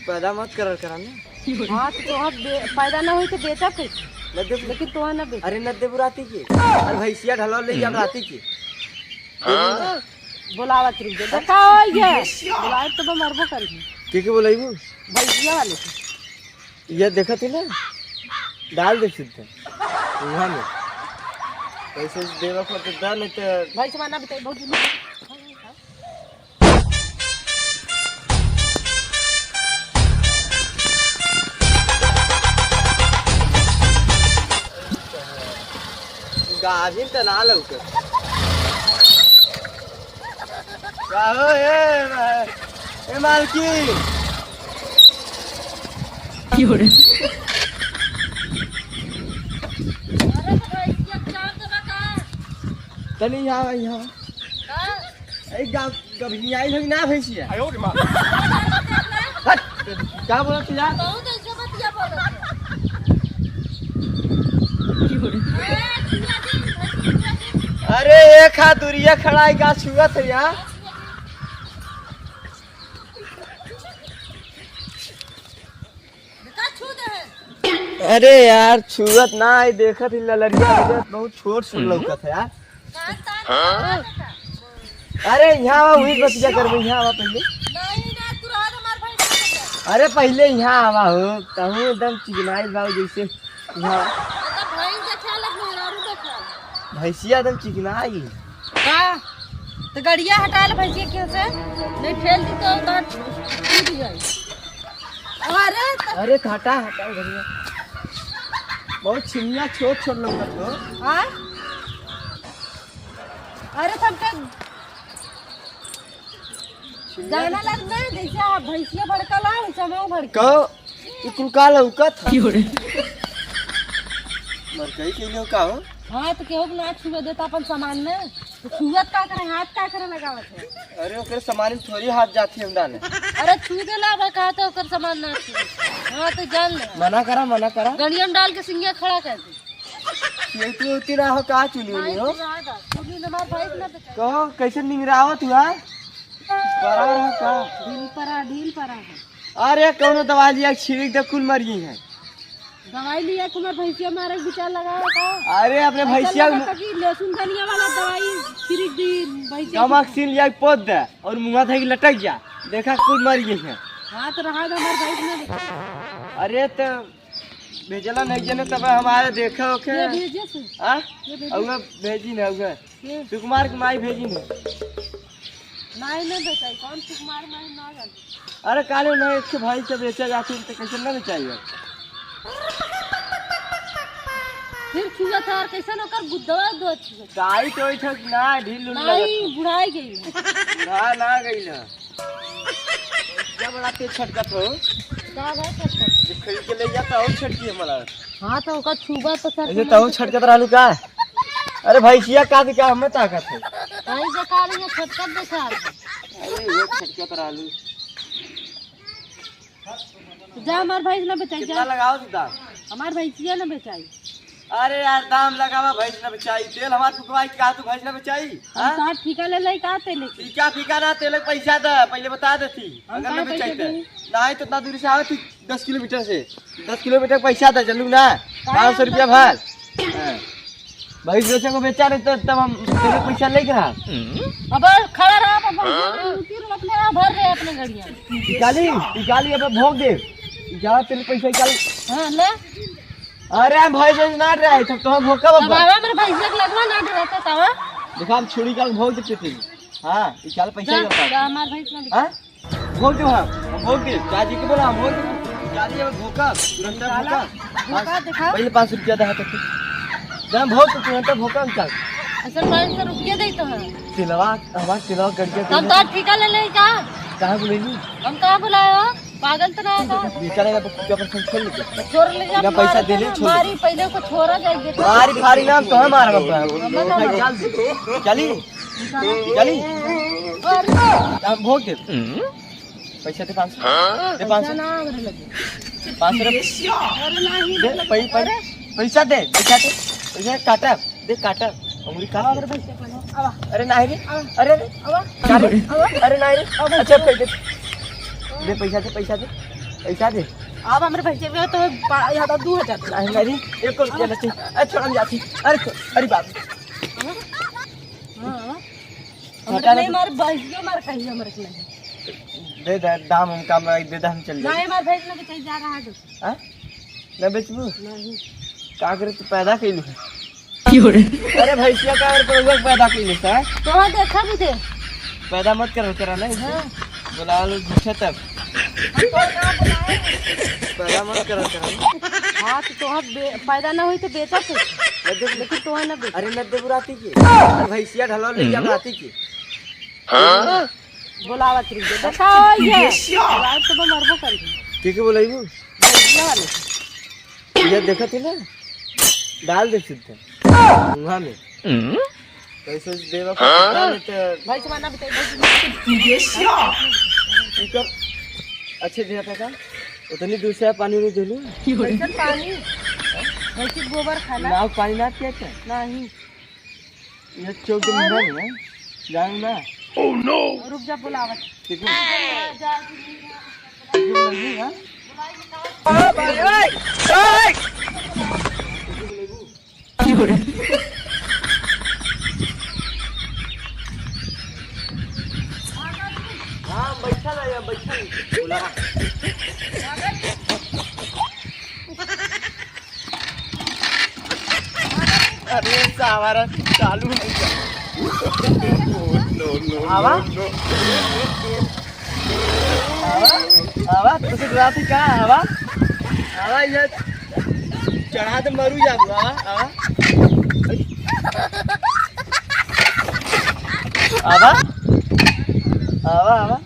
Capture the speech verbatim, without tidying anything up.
पैदा मत करल करा ना। हाँ, तो तोहार बे-, पैदा ना होई तो बेचब कैसे? न देबू। लेकिन तोहार ना बेचब। अरे न देबू राती के। अरे भैंसिया ढलवा ले जाब राती के। हाँ। बोलावत रुक जा। देखा हो ये। बोलाए तो मरबो करी। के के बोलाइबू? भैंसिया वाले के। ये देखत ही ना, डाल दे शुद्ध उहाँ में। पैसे देवे पर तो दा, नहीं तो भाई से माना बताई, बहुत दिन। गाभिन त ना लौकत। का हो, ए, ए, मालकिन। की हो रे? तनी यहाँ, यहाँ। ए, गा-, गभियाई लोग ना भैंसिया। हट, का बोलत यार? बहुत ऐसे बतिया बोलत है। अरे, एक हाथ दूरिया खड़ा है, का छुअत है यार? का छू दे है? अरे यार, छुअत ना है, देखत ही ललरिया, बहुत छोट सुन लौकत है यार। कान तान हाँ? अरे, यहाँ आवा, वही बतिया करबे, यहाँ आवा पहले। नहीं ना, तू रहा तो हमार भाई नहीं। अरे, पहले यहाँ आवा हो, तहूँ एकदम चिकनाई बाबू जैसे यहाँ। मतलब भाई देखा, लग मेहरारू देखा। भैंसिया एकदम चिकनाई। का? तो गड़िया हटा ले भैंसिया के से, नहीं ठेल दी तो उधर टूट जाए। अरे त- अरे, हटा, हटा, गड़िया। बहुत छिनिया छोट छोट लौकत हो। हाँ? अरे, तब तक जाना लग गए, जैसे आप भैंसिया भड़कल है, वैसे हम भड़कल। कहो, ई कुल का लौकत है? की हो रे? मरकई के लिए का हो? हाँ, तो केहू के ना छुए देता अपन सामान में। तो छुअत का करे, हाथ का करे लगावत है? अरे, ओकर सामान में थोड़ी हाथ जाती हम डाले। अरे, छू देला, अब कहा तो ओकर सामान ना छुए। हाँ, तो जान ले। मना करा, मना करा। गड़िया में डाल के सिंगिया खड़ा कर दे। ये तू उतरा हो का चुनी नहीं, हो? तू रहा दा। चुनी हमार भाई ना बेचारा। कहो, कैसे निंगरावत हुआ? परा रहा का? ढील परा, ढील परा है। अरे, कौनो दवाई लिया, छिड़क दे, कुल मर गई है। दवाई लिया, तुम्हार भैंसिया मारे के विचार लगावा का? अरे, अपने ऐसा भैंसिया लगता कि लहसुन धनिया वाला दवाई छिड़क दी, भैंसिया की। गमक सील लिया, पोत दे और मुँह धै के लटक जा, देखा, कुल मर गई है। हाँ, तो रहा दे, हमार भैंस ना बेचे। अरे, तो भेजला नहीं जने तब हमारे देखा ओके। ये भेजे से? हाँ? ये भेजे। अउआ भेजी न, अउआ। ये? सुकुमार की माई भेजी न। नहीं, नहीं बेचाई, कौन सुकुमार माई ना जाने। अरे काले ना एक ठे भाई से बेचा जाती तो कैसे ना बेचाई हो? फिर छुआ था और कैसे ना कर बुद्धवा दो छुआ। टाइट ओइट हो कि ना, ढील उल नहीं, लगत हो। बुढ़ाई गई है। बुढ़ा ना गई ना। क्या बड़ा तेज छटकत हो? का बा छटकत? जे खरीद के ले जाता हो छटकी हमारा। हाँ, तो ओकर छुबा तो सच ऐसे में तहु छटकत रहलू का? अरे भैंसिया का दिखा हमें ताकत है। कहीं देखा रही है, छटकत देखा रही है। अरे वो छटकत रहलू। जा हमार भैंस ना बेचाई, कितना जा। लगाओ तू दाम? हमार भैंसिया ना बेचाई। अरे यार, दाम लगावा, भैंस ना बेचाई। तेल हमार फुकवाई, का तू भैंस ना बेचाई? हम हाँ? तोहार ठीका ले ले, का तेल लेके? ठीका फीका ना, तेल के पैसा दे, पहले बता देती। हम अगर ना कहाँ बेचाई पैसा तो। देई? नहीं तो इतना दूर से आवे तू, दस किलोमीटर से। दस किलोमीटर पैसा दे, चलू ना। का पाँच सौ रुपया दस भर। हाँ। भैंस बेचे को बेचा नहीं तो तब हम तेरे पैसा लेके रहा। अब खड़ा रहा, अब हम हाँ? रुकी रहो, अपने यहाँ भर रहे अपने गड़िया। निकाली, निकाली, अब भोग दे। निकाल, तेरे पैसा निकाल। हाँ, ले। अरे हम भाई बहन ना रहे, तब तो हम भोका अब बाबा। आवा मेरे भाई से लगवा ना डराता तवा। देखा हम छुरी का भोग देते थे। हाँ, ये चल पैसा जा, ही होता है। जा, हमार भाई से ना हाँ? भोग दे हम, हम भोग दे। चाची के बोला हम भोग दे। चाची अब भोका, तुरंत निकाला, भोका। भोका पाँच, दिखा। पहले पाँच सौ रुपया दे हाथ पे। जा हम भोग तो तुरंत भोका हम चल। असल पाँच सौ रुपया दे तो है। तिलवा, हमार तिलवा गड़िया हम तो ठिका ले ले का? कहाँ बोलेगी? हम कहाँ बुलाए हो? पागल तो ना है का? निकाले ना तो कुत्ते पर फोन छोड़ लीजिए। छोड़ ले जा, बिना पैसा मार दे ले, ना, छोड़ मारी दे। पहले को छोड़ा जाएगी। मारी फारी नाम तो हमारा बाबा। हम ना भाई, मारो। चल दे। चली? चली? अरे। हम भोग दे। पैसा दे पाँच सौ। दे पाँच सौ। पैसा ना मेरे लगे। पाँच सौ रुपये। अरे नहीं, दे, पै-, पै-, पैसा दे, पैसा दे। पैसा काटा। दे काटा, उंगली काट ले। अरे नहीं रे, अरे रे, अरे नहीं रे, अच्छा पैसा दे, पैसा दे, पैसा दे। पैसा दे। अब हमरे भैंसिया के तो पा-, यहाँ तो दू हजार। नहीं, नहीं, एक रुपया नहीं। अरे, छोड़, हम जाती। अरे, छो-, अरे बाप। हाँ, हाँ। हटा हमरे ना। नहीं, मार भैंसियो मार कहीं हमरे के नहीं। दे दे, दाम हम काम आई, दे दे, हम चल जाई। नहीं, मार भैंस ना बेचाई जा रहा है। हाँ? ना बेचबू? नहीं। का करे तू पैदा कैलू है? क्यों रे? अरे भैंसिया का और पौधा पैदा कैले सा? तो वहाँ देखा भी दे। पैदा मत करो, करा नहीं। हाँ। बुला लो झूठे तब। हम तो ना बुलाए। पैदा मत करो, करा नहीं। हाँ, तो तोहार बे-, पैदा ना होई तो बेचा थे। न दे-, लेकिन तोहार ना बेचा। अरे न दे बुराती के। अरे भैंसिया ढलवा ले जा बुराती के। हाँ? बुलावत रही। बताओ ये। बुलावत तो मैं मरबो करी। के के बुलाइबू? भैंसिया वाले। ये देखत ही ना, डाल दे शुद्ध मुँहा में। हम्म? कैसे देवा हाँ? डाल देते हैं। भाई, तुम्हारा ना बताइए, भाई, तुम्हारा इकर अच्छे दिया था का? उतनी दूर से पानी नहीं देलू। कैसे पानी? कैसे गोबर खाना? नाव पानी ना पिया क्या? नहीं। ये चौक में है, जान ना। Oh no! रुक जा, बुलावत। ठीक है। जा, जा, जा। ठीक है, बुलाइए, हाँ? हाँ, बैठा ना, या बैठा नहीं। बुला। अरे सावारा चालू नहीं कर। No, no, आवा? No, no। आवा? आवा? तुझे डराती का? आवा? आवा, ये चढ़ा दे, मरू जाबू। आवा? आवा? आवा? आवा, आवा।